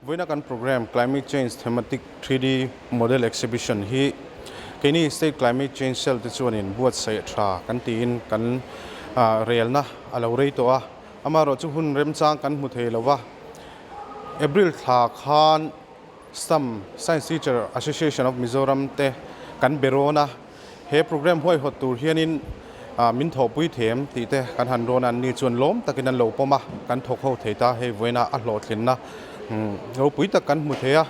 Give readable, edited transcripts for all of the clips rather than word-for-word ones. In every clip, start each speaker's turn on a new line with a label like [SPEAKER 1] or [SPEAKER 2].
[SPEAKER 1] Vawiina kan program Climate Change Thematic 3D Model Exhibition hi keini State Climate Change Cell te chuanin buatsaih tha kan tiin kan relna a lo rei tawh a, amaherawhchu hun remchang kan hmu thei lo va. April thla khan STAM, Science Teacher Association of Mizoram te kan be rawn a, he program huaihawt tur hianin min thawhpui them tih te kan han rawn a, anni chuan lawm takin an lo pawm a, kan thawk ho thei ta, hei vawiina a hlawhtlinna ropui tak kan hmu thei a,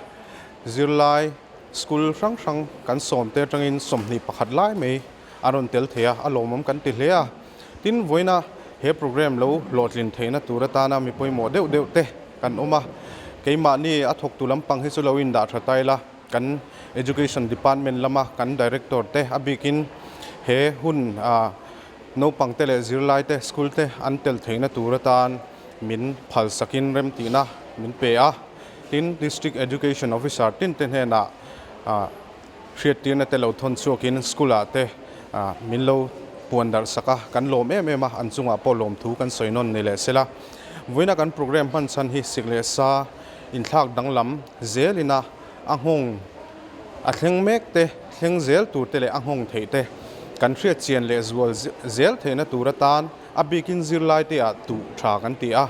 [SPEAKER 1] zirlai school hrang hrang kan sawm te atangin 21 lai mai a rawn tel thei a, a lawmawm kan ti hle a. Tin, vawiina he program lo hlawhtlin theihna tur atana mi pawimawh deuh deuh te kan awm a, keimahni a thawktu lampang hi chu lo indah tha ta ila, kan Education Department lama kan Director te a bikin he hun naupang te leh zirlai te, school te an tel theihna tur atan min phalsakin remtihna min pe a. Tin, District Education Officer tin te hnenah Hriattirna te lo thawn chhuakin school ah te min lo puan darh sak a, kan lawm em em a, an chungah pawh lawmthu kan sawi nawn ni leh sela. Vawiina kan program hman chhan hi sik leh sa inthlak danglam zelin a a nghawng a thleng mek te, thleng zel tur te leh a nghawng theih te kan hriat chian leh zual zel theihna tur atan a bikin zirlai te ah tuh tha kan ti a.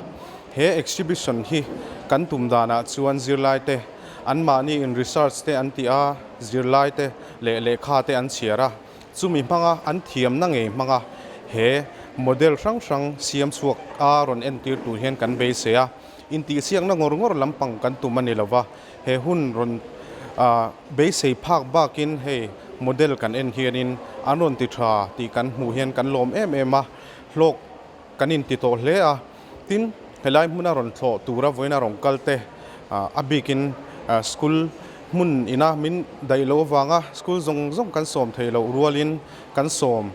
[SPEAKER 1] He exhibition hi kan tum danah chuan zirlai te Anmahni in research te an ti a, zirlai te leh lehkha te an chhiar a, chumi hmanga an thiamna ngei hmanga he model hrang hrang siam chhuak a rawn entir tur hian kan beisei a, intihsiakna ngawr ngawr lampang kan tum a ni lova, he hun rawn beisei phak bakin hei model kan en hianin an rawn ti tha tih kan hmuh hian kan lawm em em a, hlawk kan inti tawh hle a. Tin, helai hmuna rawn thlawh tura vawiina rawn kal te a bikin school hmun ina min daih loh avanga school zawng zawng kan sawm thei loh rualin kan sawm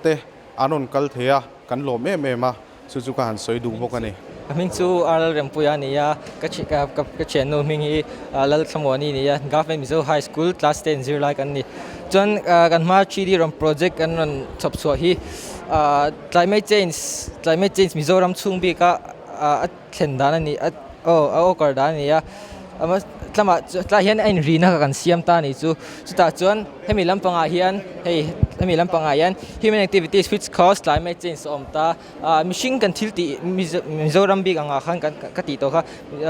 [SPEAKER 1] te an rawn kal thei a, kan lawm em em a, chu chu ka han sawi duh bawk a ni.
[SPEAKER 2] Ka hming chu Arlal Rempuia a ni a, ka thiannu hming hi Lalthlamuani a ni a, Government Mizo High School class 10 zirlai kan ni. Chuan kan hma 3D rawn project kan rawn chhawp chhuah hi Climate change climate change Mizoram chhung bik a a thlen dan a ni a aw a awkar dan a ni a tlamah tlaiah hian a inrina kha kan siam ta a nih chu chutah chuan hemi lampangah hian hei hemi lampangah hian human activities which cause climate change a awm ta ah mihring kan thil tih Mizoram bik angah khan kan ka tih tawh kha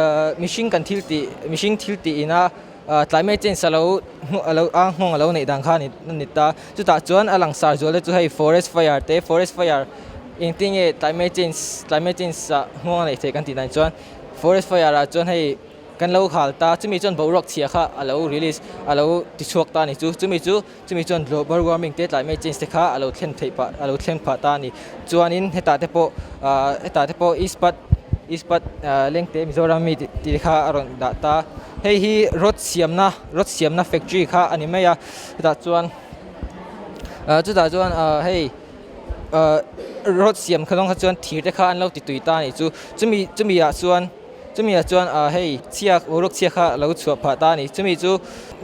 [SPEAKER 2] ah mihring kan thil tih mihring thil tih ina. Climate change a lo a lo a nghawng a lo neih dan kha a ni ta. Chutah chuan a langsar zual te chu hei forest fire te forest fire engtin nge climate change climate change ah nghawng a neih theih kan tih dan chuan forest fire ah chuan hei kan lo khal ta chumi chuan boruak chhia kha a lo release a lo ti chhuak ta a ni chu chumi chu chumi chuan global warming te climate change te kha a lo thlen theih pah a lo thlen phah ta a ni. Chuanin hetah te pawh ah hetah te pawh ispat ispat ah lengte Mizoram mi tih kha a rawn dah ta. Hei hi rod siamna rod siamna factory kha a ni mai a chutah chuan ah chutah chuan ah hei ah rod siam kha zawng kha chuan thir te kha an lo ti tui ta a nih chu chumi chumi ah chuan. Chumi ah chuan ah hei chhiak boruak chhiak kha a lo chhuah phah ta a ni. Chumi chu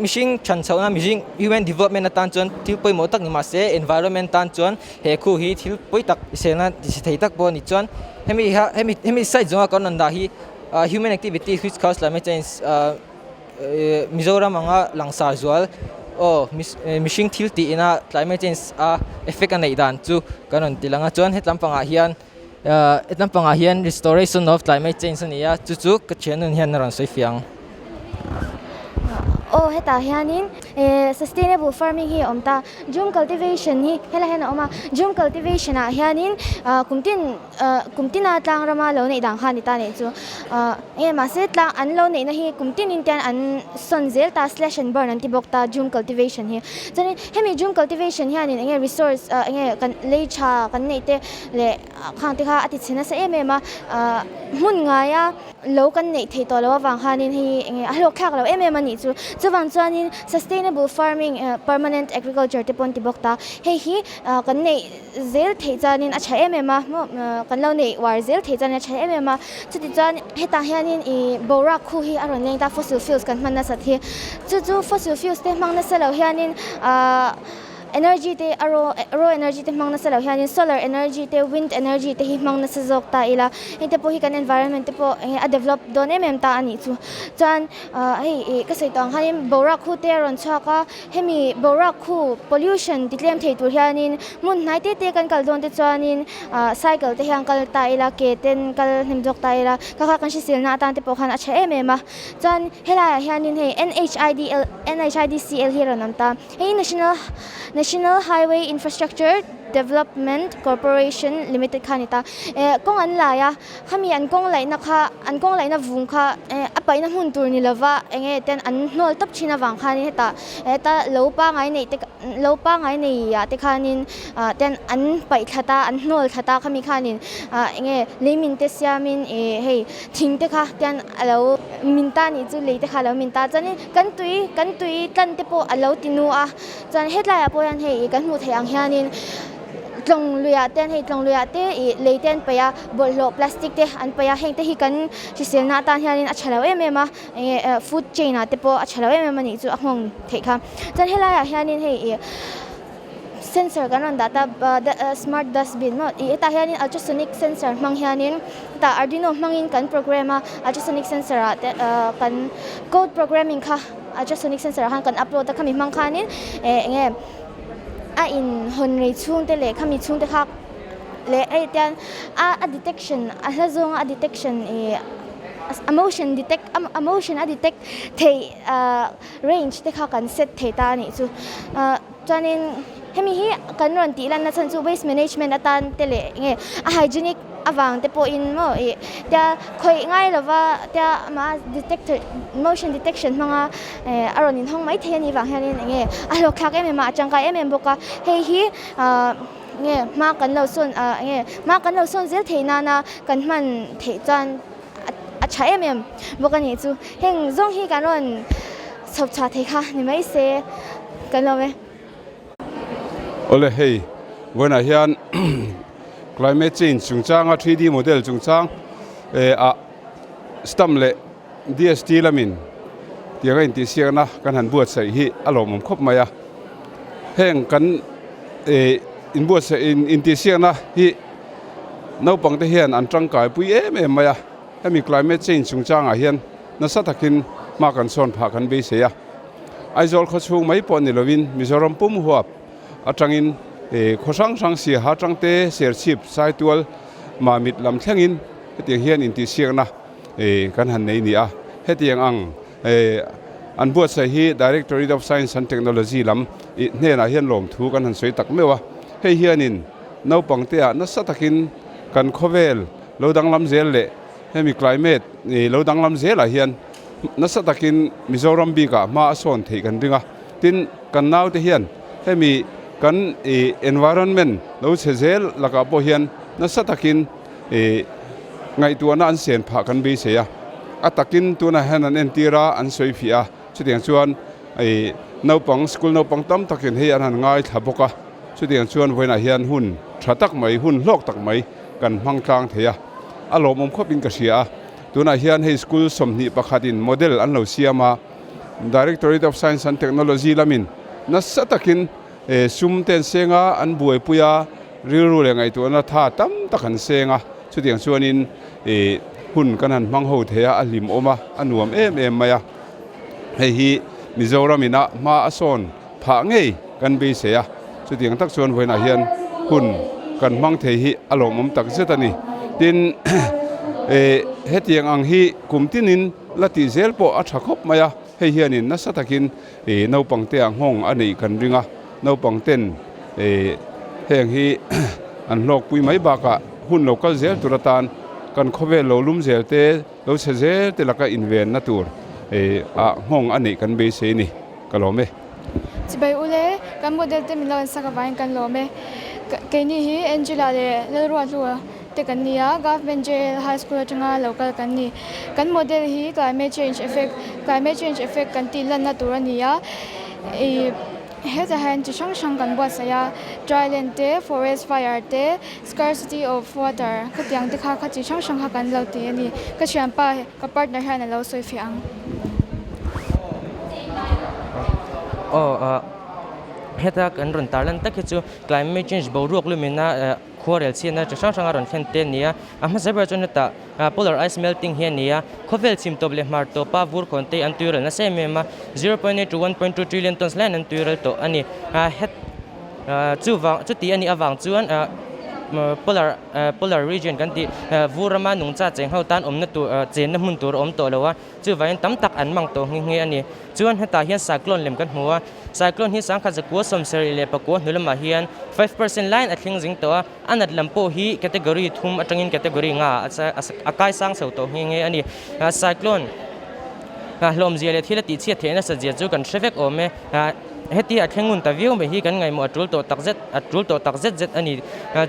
[SPEAKER 2] mihring than chhohna mihring human development atan chuan thil pawimawh tak ni mahse environment tan chuan he khu hi thil pawi tak hriselna ti thei tak pawh a ni. Chuan hemi ha hemi hemi side zawnga kan rawn dah hi ah human activity which cause climate change ah Mizoram anga langsar zual aw mihring thil tih ina climate change a effect a neih dan chu kan rawn ti lang a. Chuan hetlam pangah hian. Hetlam pangah hian restoration of climate change a ni a chu chu ka thian nun hian a rawn sawi fiah ang.
[SPEAKER 3] Aw hetah hianin sustainable farming hi a awm ta jhum cultivation hi helai hian a awm a jhum cultivation ah hianin kum tin kum tina tlang rama lo neih dan kha a ni ta a nih chu enge mahse tlang an lo neihna hi kum tinin te hian an sawn zel ta slash and burn an ti bawk ta jhum cultivation hi chuanin hemi jhum cultivation hianin enge resource enge kan lei tha kan neih te leh khang te kha a ti chhe nasa em em a ahh hmun ngaia lo kan neih theih tawh loh avang khanin hei enge a hlawk thlak lo em em a nih chu chuvang chuanin sustainable farming eh permanent agriculture te pawh an ti bawk ta hei hi ah kan neih zel theih chuanin a tha em em a maw kan lo neih uar zel theih chuanin a tha em em a chuti chuan hetah hianin ih boruak khu hi a rawn leng ta fossil fuels kan hman nasat hi chu chu fossil fuels te hmang nasa lo hianin ahh. energy te a raw raw energy te hmang nasa lo hianin solar energy te wind energy te hi hmang nasa zawk ta ila heng te pawh hi kan environment te pawh enge a develop dawn em em ta a nih chu chuan ah hei ih ka sawi tawh ang khanin boruak khu te a rawn chhuak a hemi boruak khu pollution ti tlem thei tur hianin hmun hnai te te kan kal dawn te chuanin ah cycle te hian kal ta ila ke ten kal hnem zawk ta ila kha kha kan hriselna atan te pawh khan a tha em em a chuan helaiah hianin hei N_H_I_D_L N_H_I_D_C_L hi a rawn awm ta. Hei National National Highway Infrastructure Development Corporation Limited kha a ni ta. Eh kawng an lai a, khami an kawng laihna kha an kawng laihna vung kha eh a paihna hmun tur ni lova eng nge ten an hnawl tawp thin avang khanin hetah heta lo pangai neih te lo pangai nei ah te khanin ah ten an paih thlat a an hnawl thlat a khami khanin ah eng nge leimin te siamin ih hei thing te kha tian a lo min ta nih chu lei te kha a lo min ta chuanin Kan tui kan tui tlan te pawh a lo ti nu a, chuan hetlaiah pawh hian hei kan hmuh theih ang hianin tlawng luiah te hei tlawng luiah te ih lei te an paih a, bawlhhlawh plastic te an paih a, heng te hi kan hriselna atan hianin a tha lo em em a, eng nge food chain ah te pawh a tha lo em em a nih chu a nghawng theih kha. Chuan helaiah hianin hei ih sensor kan rawn dah ta smart dustbin maw ih hetah hianin ultrasonic sensor hmang hianin hetah arduino hmangin kan program a ultrasonic sensor ah te ah kan code programming kha ultrasonic sensor ah khan kan upload a khami hmang khanin eh eng nge a in hawn rei chhung te leh khami chhung te kha leh hei tian a a detection a hla zawnga a detection ih a motion detect a motion a detect theih ah range te kha kan set thei ta a nih chu ah. Chuanin hemi hi kan rawn tih lanna chhan chu waste management atan te leh nge a hygienic avang te pawhin maw ih tia khawih ngai lova tia amah detector motion detection hmanga eh a rawn inhawng mai thei a nih vang hianin eng nge a hlawk thlak em em a a tangkai em em bawk a hei hi ah nge hma kan lo sawn ah nge hma kan lo sawn zel theih nana kan hman theih chuan a tha em em bawk a nih chu heng zawng hi kan rawn chhawp chhuah thei kha ni mai se kan lawm e.
[SPEAKER 4] Awle hei vawiinah hian climate change chungchanga 3D model chungchang eh ah stamp leh DST lamin tiang a intihsiakna kan han buatsaih hi a lawmawm khawp mai a heng kan eh inbuatsaih intihsiakna hi Naupangte hian an tangkai pui em em mai a, hemi climate change chungchangah hian nasa takin hma kan sawn phah kan beisei a. Aizawl khawchhung mai pawh ni lovin Mizoram pum huap atangin khaw hrang hrang Siaha atangte Serchhip, Saitual, Mamit lam thlengin hetiang hian intihsiakna kan han nei ni a. Hetiang ang an buatsaih hi Directorate of Science and Technology lam hnenah hian lawmthu kan han sawi tak meuh a, hei hianin Naupang te ah nasa takin kan khawvel lo danglam zel leh hemi climate lo danglam zelah hian nasa takin Mizoram bikah hma a sawn theih kan ring a. Tin, kan naute hian hemi kan environment lo chhe zel lakah pawh hian nasa takin ngaihtuahna an sen phah kan beisei a. A takin tunah hian an entir a, an sawi fiah a. Chutiang chuan naupang school naupang tam takin hei an han ngaithla bawk a. Chutiang chuan vawiinah hian hun tha tak mai, hun hlawk tak mai kan hmang tlang thei a, a lawmawm khawpin ka hria a. Tunah hian hei school 21 in model an lo siam a, Directorate of Science and Technology lamin nasa takin sum te an seng a, an buaipui a, rilru leh ngaihtuahna tha tam tak an seng a. Chutiang chuanin hun kan han hmang ho thei a, a hlimawm a, a nuam em em mai a. Hei hi Mizoram ina hma a sawn phah ngei kan beisei a, chutiang tak chuan vawiinah hian hun kan hmang thei hi a lawmawm tak zet a ni. Tin, hetiang ang hi kum tinin la tih zel pawh a tha khawp mai a, hei hianin nasa takin naupang te ah nghawng a neih kan ring a, naupang ten heng hi an hlawkpui mai bakah hun lo kal zel tur atan kan khawvel lo lum zel te, Lo chhe zel te laka invenna tur ah nghawng a neih kan beisei ni ka lawm e.
[SPEAKER 5] Chibai ule, kan model te min lo an sak avangin kan lawm e. Keini hi Angela leh Lalruahhlua te kan ni a, Government JL High School atanga lo kal kan ni. Kan model hi climate change effect, climate change effect kan tih lanna tur a ni a. Ih. Hetah hian chi hrang hrang kan buatsaih a, dry land te, forest fire te, scarcity of water khatiang te kha kha chi hrang hrang kha kan lo ti a ni. Ka thianpa ka partner hian a lo sawi fiah ang.
[SPEAKER 2] Aw ah
[SPEAKER 6] Heta kan rawn tarlan tak hi chu climate change boruak lumina khuarel chhiatna chi hrang hranga rawn thlen te a ni a. A hmasa ber chuan hetah polar ice melting hi a ni a, khawvel chhim tawp leh hmar tawpa vur khawn te an tuiral nasa em em a, 0.8 to 1.2 trillion tons laiin an tuiral tawh a ni. Het chuvang chuti a nih avang chuan polar polar region kan tih vur rama nungcha cheng ho tan awmna tur chenna hmun tur a awm tawh lo a. Chuvangin tam tak an mang tawh nghe nghe a ni. Chuan hetah hian cyclone lem kan hmu a, cyclone hi sangkhat zakua sawmsarih leh pakua hnu lamah hian 5% laiin a thleng zing tawh a, a nat lam pawh hi category thum atangin category nga a kai sang chho tawh nghe nghe a ni. Cyclone hlawmzia leh thil a tihchhiat theih nasat zia chu kan hre vek awm e. Heti a thleng ngun ta viau mai hi kan ngaihmawh a tul tawh tak zet a tul tawh tak zet zet a ni.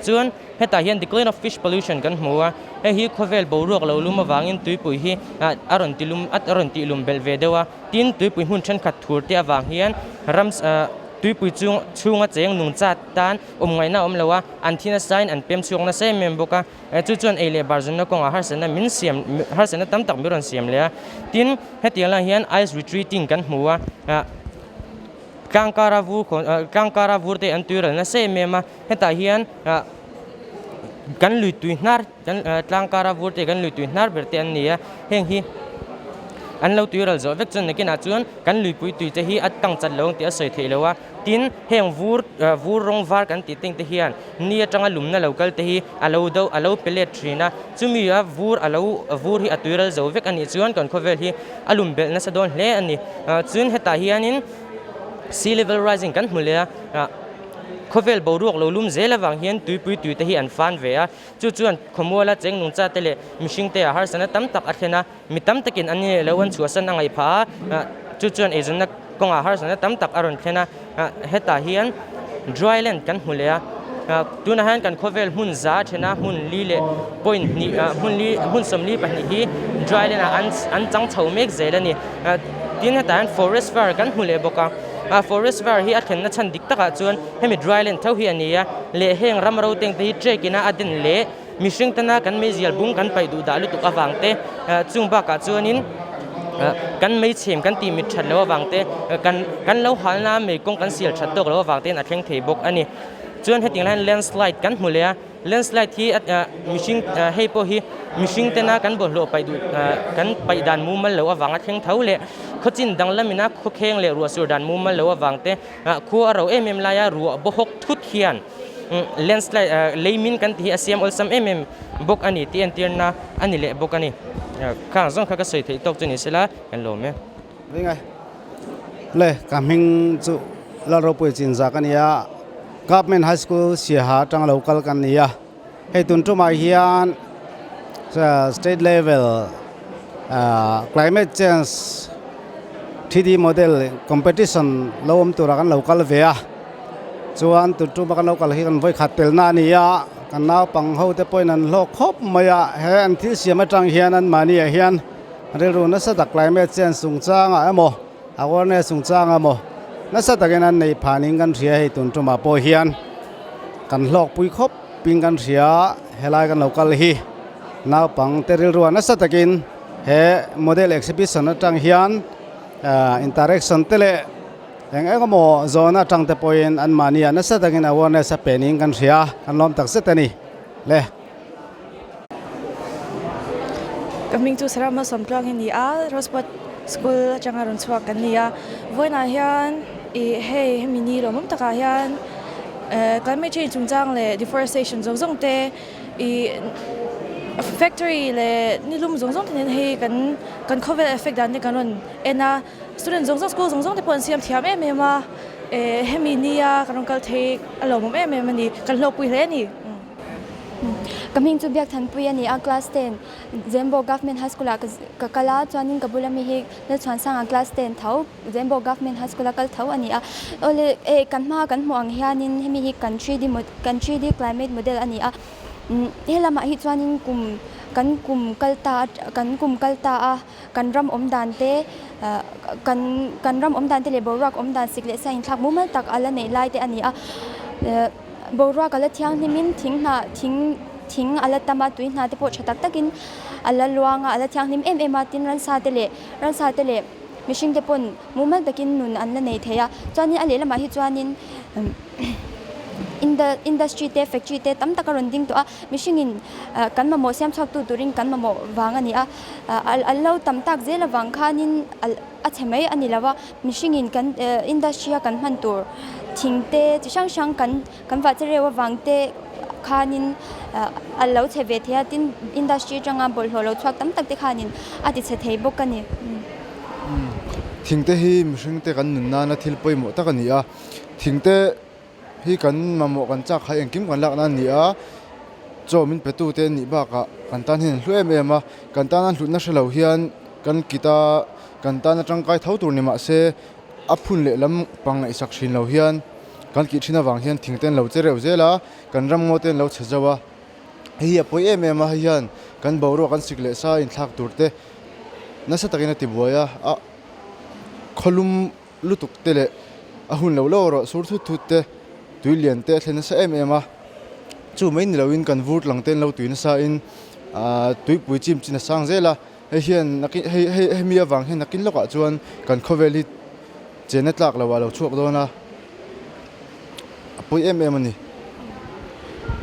[SPEAKER 6] Chuan Hetah hian decline of fish pollution kan hmu a, hei hi khawvel boruak lo lum avangin tuipui hi a rawn ti lum a rawn tih lum belh ve deuh a, tin tuipui hmun thenkhat thur te avang hian ram tuipui chung chhunga cheng nungcha tan awm ngaihna a awm lo a, an thi nasa in an pem chhuak nasa em em bawk a, chu chuan ei leh bar zunna kawngah harsatna min siam harsatna tam tak min rawn siam leh a, tin hetiang lai hian ice retreating kan hmu a. Tlangkara vur khawn ah tlangkara vur te an tui ral nasa em em a hetah hian ah kan lui tui hnar kan ah tlangkara vur te kan lui tui hnar ber te an ni a heng hi an lo tui ral zawh vek chuan nakinah chuan kan luipui tui te hi a tang chat lo ang tih a sawi theih loh a tin heng vur ah vur rawng var kan tih teng te hian ni atanga lumna lo kal te hi a lo do a lo pe let thin a chumi a vur a lo vur hi a tui ral zo vek a nih chuan kan khawvel hi a lum belh nasa dawn hle a ni chuan hetah hianin sea level rising kan hmu leh a khawvel boruak lo lum zel avang hian tuipui tui te hi an fan ve a chu chuan khawmuala cheng nungcha te leh mihring te ah harsatna tam tak a thlen a mi tam takin an ni lo an chhuahsan a ngaih phah a chu chuan eizawnna kawngah harsatna tam tak a rawn thlen a hetah hian dry land kan hmu leh a tunah hian kan khawvel hmun za thena hmun li leh point hnih hmun li hmun sawmli pahnih hi dry land ah an an chang chho mek zel a ni tin hetah hian forest fire kan hmu leh bawk a forest fire hi a thlenna chhan dik takah chuan hemi dry land tho hi a ni a leh heng ram ro teng te hi trek ina a den leh Mihring tana kan meizial bung kan paih duh dah lutuk avang te, chung bakah chuanin kan meichhem kan tih mit that loh avang te, kan kan lo halna mei kawng kan sial that tawk loh avang tein a thleng thei bawk a ni. Chuan hetiang lai hian landslide kan hmu leh a, landslide hi mihring hei pawh hi mihring tena kan bawlhhlawh paih duh kan paih dan mumal loh avanga thleng tho leh khawchin danglamina khawkheng leh ruahsur dan mumal loh avang te khua a ro em em laia ruah bawhawk thut hian Landslide lei min kan tih hi a siam awlsam em em bawk a ni tih entirna a ni leh bawk a ni. Khang zawng kha ka sawi theih tawk chu ni sela kan lawm e.
[SPEAKER 7] Ring e. Le, ka hming chu Lalropui Chinza ka ni a, Government High School Siaha atanga lo kal kan ni a. Hei tun tumah hian state level climate change 3D model competition lo awm turah kan lo kal ve a, chuan tun tuma kan lo kal hi kan vawi khat telna a ni a, kan naupang ho te pawhin an hlawk khawp mai a, he an thil siam atang hian anmahni ah hian rilru nasa tak climate change chungchangah emaw awareness chungchangah emaw nasa takin an neih phanin kan hria hei tun tumah pawh hian kan hlawkpui khawp pin kan hria helai kan lo kal hi naupang te rilru ah nasa takin he model exhibition atang hian interaction te leh eng eng emaw zawhna atang te pawhin anmahni ah nasa takin awareness a pe niin kan hria kan lawm tak zet a ni le.
[SPEAKER 8] Ka hming chu Sarah Malsawmtluang hi a ni a, Rosebud School atanga rawn chhuak kan ni a, vawiinah hian ih hei hemi ni lawmawm takah hian eh climate change chungchang leh deforestation zawng zawng te ih factory leh nilum zawng zawng te nen hei kan kan khawvel effect dan te kan rawn en a, student zawng zawng school zawng zawng te pawh an siam thiam em em a, eh hemi nia kan rawn kal thei a lawmawm em em a ni, kan hlawkpui hle a ni.
[SPEAKER 9] Ka hming chu Biakthanpui a ni a, class 10 Zembo Government High School ah ka kal a, chuanin ka bula mi hi Lalchhuansanga class 10 tho Zembo Government High School a kal tho a ni a. Awle eh kan hma kan hmuh ang hianin hemi hi kan 3D kan 3D climate model a ni a, helamah hi chuanin kum kan kum kal ta kan kum kal ta a kan ram awm dan te kan kan ram awm dan te leh boruak awm dan sik leh sa inthlak mumal tak a la neih lai te a ni a. Boruak a la thianghlimin thing hnah thing thing a la tam a, tui hna te pawh tha tak takin a la luang a, a la thianghlim em em a, tin ransa te leh ransa te leh mihring te pawn mumal takin nun an la nei thei a, chuanin a lehlamah hi chuanin. Industry te factory te tam tak a rawn ding tawh a, mihringin kan mamawh siam chhuak tu turin kan mamawh vang a ni a, an lo tam tak zel avang khanin a chhe mai a ni lo a, mihringin kan industry a kan hman tur thing te chi hrang hrang kan kan vah che reu avang te khanin a lo chhe ve thei a, tin industry atanga bawlhhlawh lo chhuak tam tak te khanin a ti chhe thei bawk a ni.
[SPEAKER 10] Thing te hi mihring te kan nun nana thil pawimawh tak a ni a. Thing te hi kan mamawh kan chak kha engkim kan lakna a ni a, chaw min pe tu te an nih bakah kan tan hian an hlu em em a, kan tan an hlutna hre lo hian kan kit a, kan tan a tangkai tho tur ni mahse a phun leh lam pang ngaihsak thin lo hian kan kih thin avang hian thing te an lo che reuh zel a, kan ramngaw te an lo chhe zo a, hei hi a pawi em em a, hei hian kan boruak an sik leh sa inthlak tur te nasa takin a tibuai a, a khawlum. Lutuk te leh a hun lo lo erawh sur thut thut te, tui lian te a thlen nasa em em a, chu mai ni loin kan vur tlang te an lo tui nasa in aah tuipui chim chin a sang zel a, hei hian nakin hei hei hemi avang hian nakin lawkah chuan kan khawvel hi chenna tlak loh ah a lo chhuak dawn a, a pawi em em a ni.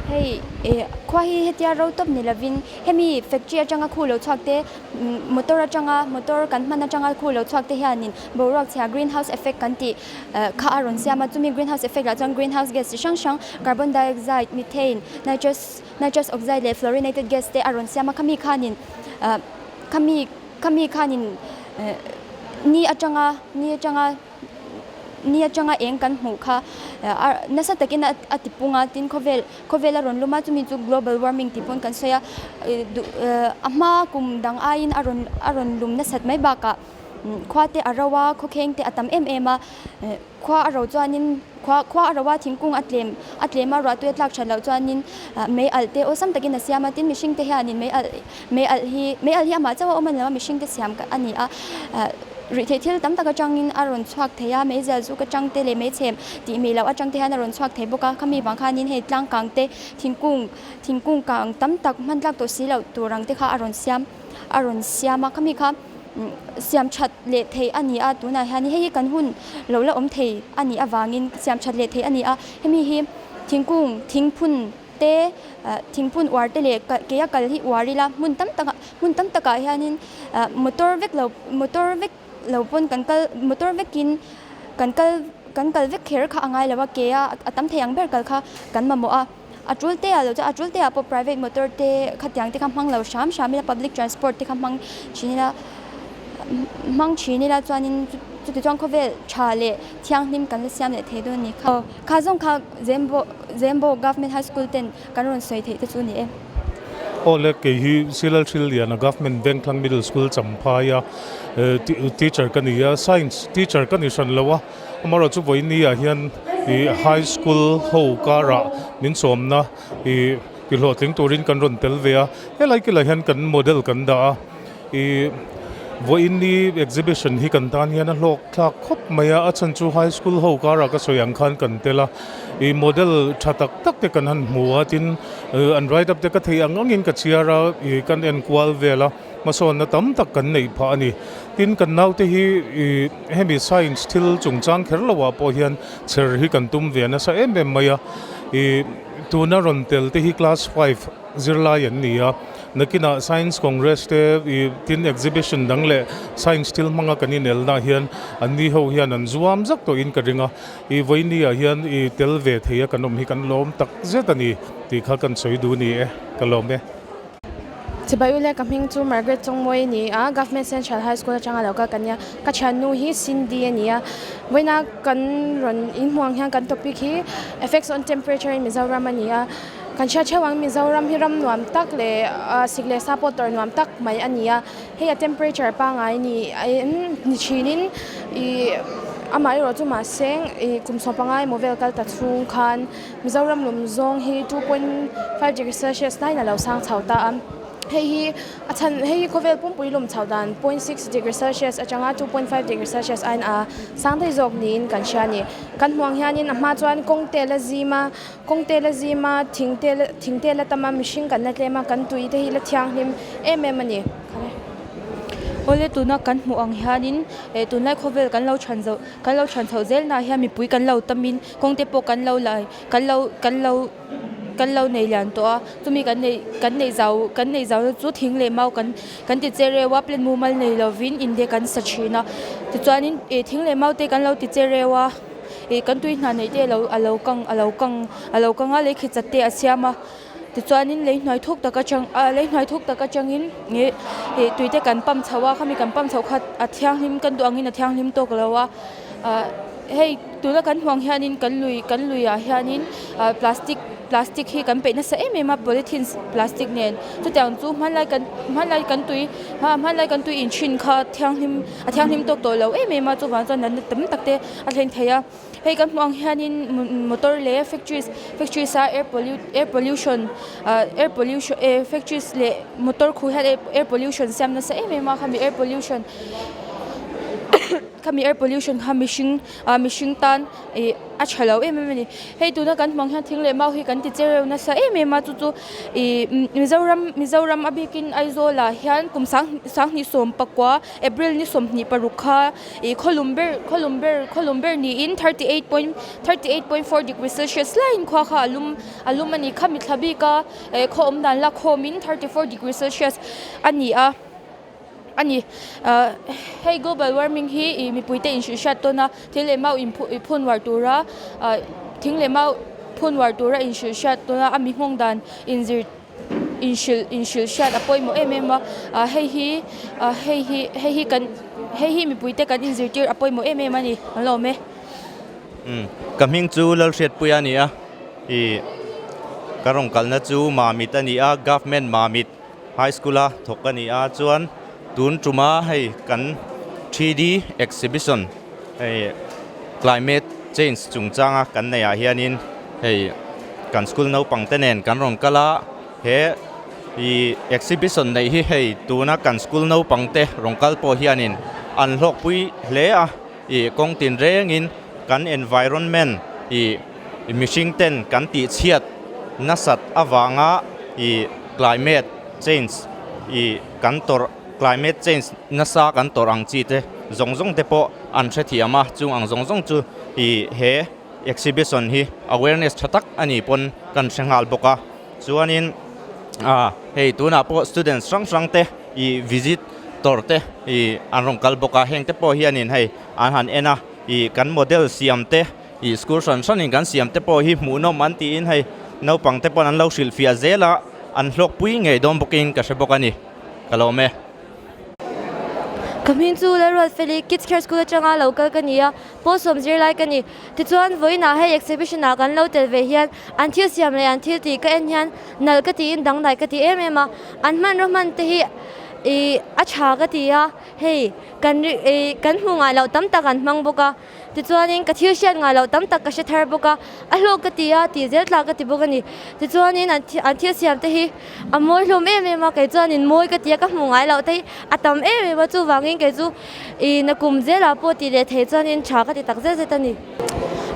[SPEAKER 9] Hei eh khua hi hetia ro tawp ni lovin hemi factory atanga khu lo chhuak te motor atanga motor kan hman atanga khu lo chhuak te hianin boruak chhia green house effect kan tih kha a rawn siam a chumi green house effect ah chuan green house gas chi hrang hrang carbon dioxide methane nitrous nitrous oxide leh fluorinated gas te a rawn siam a khami khanin khami khami khanin ni atanga ni atanga ni atanga eng kan hmuh kha nasa takin a ti pung a tin khawvel khawvel a rawn lum a chumi chu global warming tih pawn kan sawi a a hma kum dang aiin a rawn a rawn lum nasat mai bakah khua te a ro a khawkheng te a tam em em a khua a ro chuanin khua khua a ro a thingkung a tlem a tlem a ruahtui a tlak that loh chuanin mei alh te awlsam takin a siam a tin mihring te hianin mei alh mei alh hi mei alh hi amah chauh a awm a ni lo a mihring te siam a ni a. Ruihtheih thil tam tak atangin a rawn chhuak thei a, meizial zuk atang te leh meichhem tih mih loh atang te hian a rawn chhuak thei bawk a, khami vang khanin hei tlang kang te thingkung thingkung kang tam tak hman tlak tawh si loh tur ang te kha a rawn siam a rawn siam a, khami kha siam that leh theih a ni a tunah hian hei hi kan hun lo la awm thei a nih avangin siam that leh theih a ni a, hemi hi thingkung thingphun. te thingphun uar te leh keia kal hi uar ila hmun tam takah hmun tam takah hianin motor vek lo motor vek lo pawn kan kal motor vekin kan kal kan kal vek kher kha a ngai lo a ke a a tam thei ang ber kal kha kan mamawh a a tul te ah lo chuan a tul te ah pawh private motor te khatiang te kha hmang lo hram hram ila public transport te kha hmang thin ila hmang thin ila chuanin chuti chuan khawvel tha leh thianghlim kan la siam leh thei dawn a ni kha. Kha zawng kha Zembo Zembo Government High School ten kan rawn sawi theih te chu a ni e.
[SPEAKER 11] Aw le, kei hi Silal Thilliana Government Vengthlang Middle School Champhaia teacher ka ni a, Science teacher ka ni hran lo a, amaherawhchu chu vawiini ah hian ih High School ho karah min sawmna ih tihlawhtling turin kan rawn tel ve a, helai kilah hian kan model kan dah a. Ih vawiin exhibition hi kan tan hian a hlawk thlak khawp mai a, a chhan chu high school ho karah ka sawi ang khan kan tel a, ih model tha tak tak te kan han hmu a, tin an write up te ka theih ang angin ka chhiar a, ih kan en kual vel a, hmasawnna tam tak kan neih phah a ni. Tin kan naute hi ih hemi science thil chungchang kher lo ah pawh hian chher hi kan tum ve nasa em em mai a, ih tuna rawn tel te hi class five zirlai an ni a, nakinah Science Congress te ih tin exhibition dang leh science thil hmanga kan inelna hian an ni ho hian an zuam zak tawhin ka ring a, ih vawiini ah hian ih tel ve thei a kan awm hi kan lawm tak zet a ni tih kha kan sawi duh ni e, ka lawm e.
[SPEAKER 5] Chibai ule ka hming chu Margaret Chawngmawi a ni a, Government Central High School atanga lo kal ka nia, ka thiannu hi Cindy a ni a, vawiina kan rawn inhmuh ang hian kan topic hi Effects on Temperature in Mizoram a ni a. Kan hriat theuh ang Mizoram hi ram nuam tak leh sik leh sa pawh tawrh nuam tak mai a ni a, hei a temperature pangngai ni ni thinin ih amah erawh chu mahse ih kum 15 emaw vel kal ta chhung khan Mizoram lum zawng hi 2.5 degree celsius hnaiin a lo sang chho ta a, hei hi a chhan hei hi khawvel pumpui lum chho dan 0.6 degree celsius atanga 2.5 degree celsius aiin a sang daih zawk niin kan hria a ni. Kan hmuh ang hianin a hma chuan kawng te la zim a. Kawng te la zim a, thing te la thing te la tam a, mihring kan la tlem a, kan tui te hi la thianghlim em em a ni. Khare.
[SPEAKER 12] Awle tuna kan hmuh ang hianin eh tunlai khawvel kan lo than zo kan lo than chhoh zel naah hian mipui kan lo tamin kawng te pawh kan lo lai kan lo kan lo kan lo nei lian tawh a chumi kan neih kan neih zau kan neih zau na chu thing leh mau kan kan ti che reu a plan mumal nei lovin in te kan sa thin a tichuanin ih thing leh mau te kan lo ti che reu a ih kan tui hna neih te alo alo kang alo kang alo kang a lei khi chat te a siam a tichuanin lei hnuai thuk tak atang ah lei hnuai thuk tak atangin ih ih tui te kan pump chho a khami kan pump chhoh kha a thianghlim kan duh angin a thianghlim tawk lo a ah hei tuna kan hmuh ang hianin kan lui kan luiah hianin ah plastic plastic hi kan peih nasa em em a polythene plastic nen chutiang chu hmanlai kan hmanlai kan tui hmanlai kan tui in thin kha thianghlim a thianghlim tawk tawh lo em em a chuvang chuan natna tam tak te a thleng thei a. Hei kan hmuh ang hianin motor leh factories factories a air pollute air pollution ah air pollution eh factories leh motor khu hian air pollution siam nasa em em a khami air pollution khami air pollution kha mihring ah mihring tan ih a tha lo em em a ni. Hei tuna kan hmuh ang hian thing leh mau hi kan ti che reuh nasa em em a chu chu ih Mizoram Mizoram a bikin Aizawl ah hian kum sang sanghnih sawmpakua April ni 26 kha Ih khawlum ber khawlum ber khawlum ber niin 38 point 38.4 degree celsius laiin khua kha a lum a lum a ni kha mithla bik a eh khaw awm dan lakhawmin 34 degree celsius a ni a a ni ah hei global warming hi ih mipui te inhrilh hriat tawn a thil leh mau in phun uar tura ah thing leh mau phun uar tura inhrilh hriat tawn a a mi nghawng dan inzir. Inhrilh inhrilh hriat a pawimawh em em a, ah hei hi ah hei hi hei hi kan hei hi mipuite kan inzirtir a pawimawh em em a ni an lo awm e.
[SPEAKER 13] Umm ka hming chu Lalhriatpuia a ni a, ih ka rawn kalna chu Mamit a ni a, Government Mamit High School a thawk a ni a, chuan tun tuma hei kan 3D exhibition hei climate change chungchanga kan neih ah hianin hei kan school naupang te nen kan rawn kal a he ih exhibition neih hi hei tuna kan school naupang te rawn kal pawh hianin an hlawkpui hle a ih kawng tin rengin kan environment ih mihring ten kan tih chhiat nasat avanga ih climate change ih kan tawrh climate change nasa kan tawrh ang chi te zawng zawng te pawh an hrethiam a chung ang zawng zawng chu ih he exhibition hi awareness tha tak a ni pawn kan hre nghal bawk a chuanin ah hei tunah pawh students hrang hrang te ih visit tawrh te ih an rawn kal bawk a heng te pawh hianin hei an han en a ih kan model siam te ih school hran hranin kan siam te pawh hi hmuhnawm an tiin hei naupang te pawn an lo hrilhfiah zel a an hlawkpui ngei dawn bawkin ka hre bawk a ni. Ka lawm e.
[SPEAKER 14] Ka hming chu Lalruatfeli, Kids Care School atanga lo kal ka ni a, pawl sawm zirlai ka ni. Tichuan, vawiinah hei exhibition ah kan lo tel ve hian an thil siam leh an thil tih ka en hian nalh ka tiin dangdai ka ti em em a. An hmanraw hman te hi ih a tha ka ti a, hei kan ih kan hmu ngai loh tam tak an hmang bawk a. Tichuanin ka thil hriat ngai loh tam tak ka hre thar bawk a, a hlawk ka ti a, tih zel tla ka ti bawk a ni. Tichuanin an an thil siam te hi a mawi hlawm em em a, kei chuanin mawi ka ti a, ka hmuh ngai loh te hi a tam em em a, chuvangin kei chu ih nakum zelah pawh tih leh thei chuanin tha ka ti tak zet zet a ni.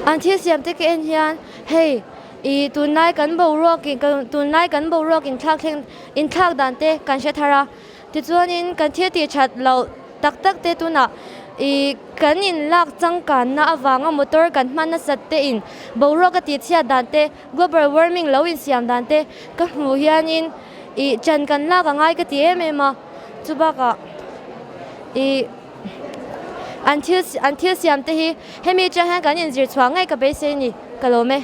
[SPEAKER 14] An thil siam te ka en hian hei ih tunlai kan boruak in tunlai kan boruak inthlak thleng inthlak dan te kan hre thar a. Tichuanin kan thil tih that loh tak tak te tunah ih kan in lak changkanna avanga motor kan hman nasat te in boruak a tih chhiat dan te, global warming lo insiam dan te ka hmuh hianin ih chan kan lak a ngai ka ti em em a, chubakah ih an thil an thil siam te hi hemi atang hian kan inzir chhuah ngei ka beisei a ni, ka lawm e.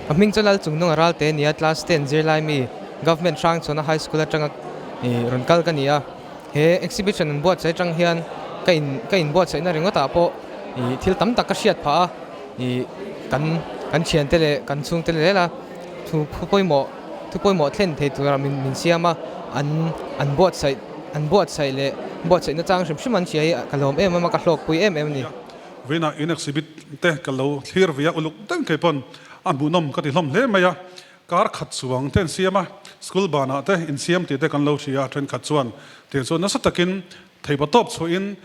[SPEAKER 2] A hming chu Lalchungnunga Ralte a ni a, class ten zirlai mi Government Hrangchhuana High School atanga rawn kal ka ni a. He exhibition an buatsaih atang hian ka in ka inbuatsaihna ringawtah pawh ih thil tam tak ka hriat phah a, ih kan kan thiante leh kan chhungte leh zel a thu thu pawimawh thu pawimawh thlen thei tura min min siam a, an an buatsaih an buatsaih leh buatsaihna chang hrim hrim an hria hi ka lawm em em a, ka hlawkpui em em a ni.
[SPEAKER 15] Vawiinah in exhibit te ka lo thlir ve a, uluk deuh thei pawn a hmuhnawm ka ti hlawm hle mai a. Kar khat chuang te an siam a, school banah te insiam tih te kan lo hria a, thenkhat chuan tiang chuan nasa takin theipa tawp chhuahin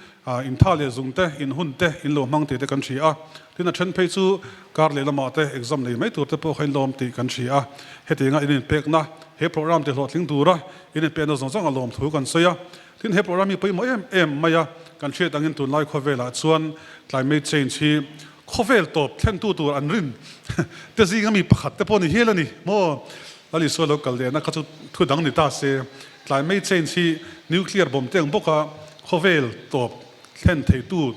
[SPEAKER 15] intha leh zung te, inhun te in lo hmang tih te kan hria a. Tin a then phei chu kar leh lamah te exam nei mai tur te pawh kha in lawm tih kan hria a. Hetianga in inpekna, he program ti hlawhtling tura in inpekna zawng zawng a lawm thu kan sawi a. Tin, he program hi pawimawh em em mai a, kan hriat angin tunlai khawvelah chuan climate change hi khawvel tawp thlentu tur an rin te zinga mi pakhat te pawh ni hial a ni maw? Lal Isua lo kal lehna kha chu thu dang ni ta se, climate change hi nuclear bomb te ang bawka khawvel tawp thlen theitu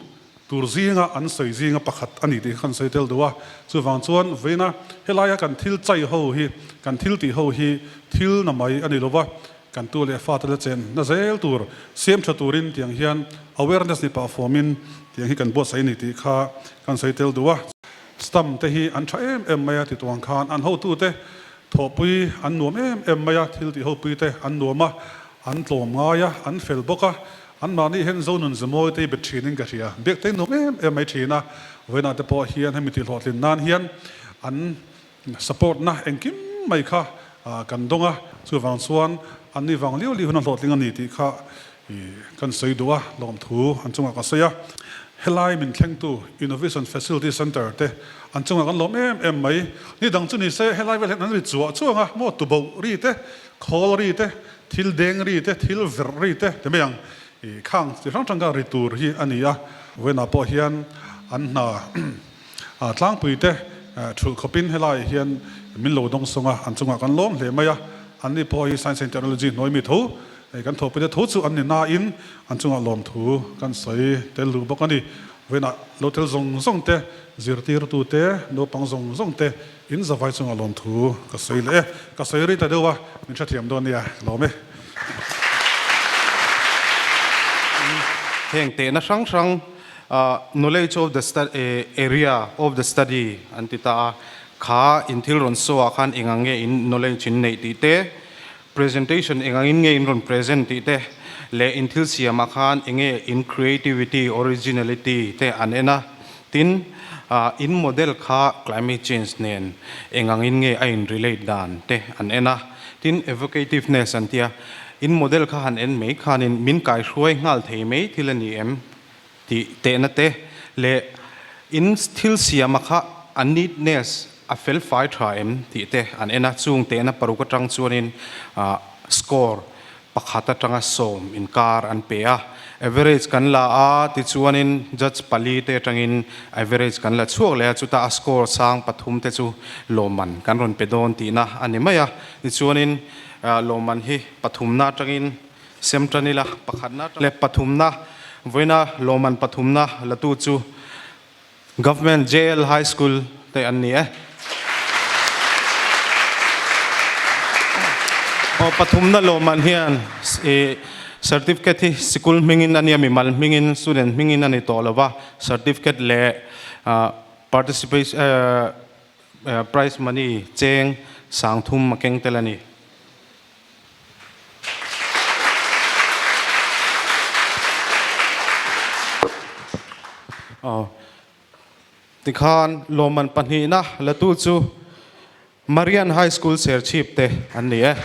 [SPEAKER 15] tur zinga an sawi zinga pakhat a ni tih kha kan sawi tel duh a. Chuvang chuan vawiina helaia kan thil chai ho hi, kan thil tih ho hi thil na mai a ni lo va, Kan tu leh fate la chen na zel tur siam tha turin tiang hian awareness ni pah fawmin tiang hi kan buatsaih a ni tih kha kan sawi tel duh a. Stamp te hi an tha em em mai a ti tuang khan an hotute thawhpui an nuam em em mai a, thil tih hopui te an nuam a, an tlawm ngai a, an fel bawk a, anmahni hian Zonun Zemawi te hi bet thinin ka hria, biak te nuam em em mai thin a, vawiinah te pawh hian hemi tihhlawhtlin nan hian an Support na engkim mai kha kan dawng a, chuvang chuan an ni vang liau liau hian a hlawhtling a ni tih kha kan sawi duh a, lawmthu an chungah ka sawi a. Helai min thlengtu Innovation Facility Centre te an chungah kan lawm em em mai. Ni dang chu ni se helai vel hian an ri chuah chuang a, maw tuboh ri te, khawl ri te, thil deng ri te, thil verh ri te ti mai ang khang chi hrang hrang kha ri tur hi a ni a. Vawiinah pawh hian an hna Tlangpui te thulh khawpin helaiah hian min lo dawng sawng a, an chungah kan lawm hle mai a. Anni pawh hi Science and Technology hnuai mi tho, kan thawhpui te tho chu an ni nain an chungah lawmthu kan sawi tel duh bawk a ni. Vawiinah lo tel zawng zawng te, zirtirtu te, naupang zawng zawng te in zavai chungah lawmthu ka sawi leh e. Ka sawi rei ta deuh a, min hrethiam dawn nia, ka lawm e.
[SPEAKER 1] Heng tehna hrang hrang Knowledge of the area of the study an ti ta a, kha in thil rawn saw ah khan eng ang nge in knowledge in neih tih te, presentation eng angin nge in rawn present tih te leh in thil siam ah khan eng nge in creativity, originality te an en a, tin in model kha climate change nen eng angin nge a in relate dan te an en a, tin evocativeness an ti a, in model kha han en mai khanin min kaihruai nghal thei mai thil a ni em? Tih tehna te leh in thil siama kha a neatness a fel fai tha em tih te an en a, chung tehna paruk atang chuanin score pakhat atanga sawm inkar an pe a, average kan la a tichuanin judge pali te atangin average kan la chhuak leh a, chutah a score sang pathum te chu lawmman kan rawn pe dawn tihna a ni mai a, tichuanin lawmman hi pathumna atangin Sem tan ila pakhatna leh pathumna vawiina lawmman pathumna latu chu Government JL High School te an ni e. Aw pathumna lawmman hian i certificate hi sikul hmingin a nia mimal hmingin student hmingin a ni tawh lova certificate leh participation prize money cheng sangthum a keng tel a ni. Aw. Tikhan lawmman pahnihna latu chu Marian High School Serchhip te an ni e.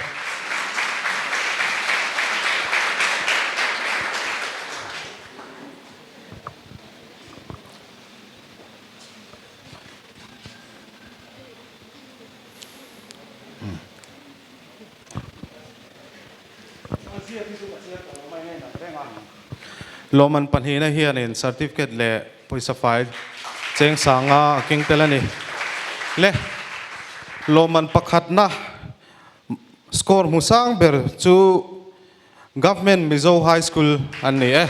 [SPEAKER 1] Lawmman pahnihna hianin certificate leh pawisa fai cheng sanga a keng tel a ni. Le lawmman pakhatna score hmu sang ber chu Government Mizo High School an ni e.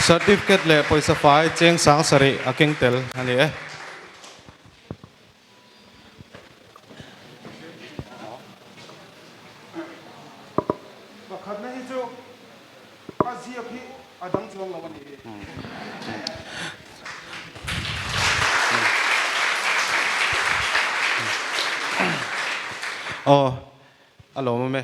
[SPEAKER 1] Certificate leh pawisa fai cheng sang sarih a keng tel a ni e.
[SPEAKER 16] Pakhatna hi chu a ziak hi a dang chuang lo a ni.
[SPEAKER 1] Aw, a lawmawm e.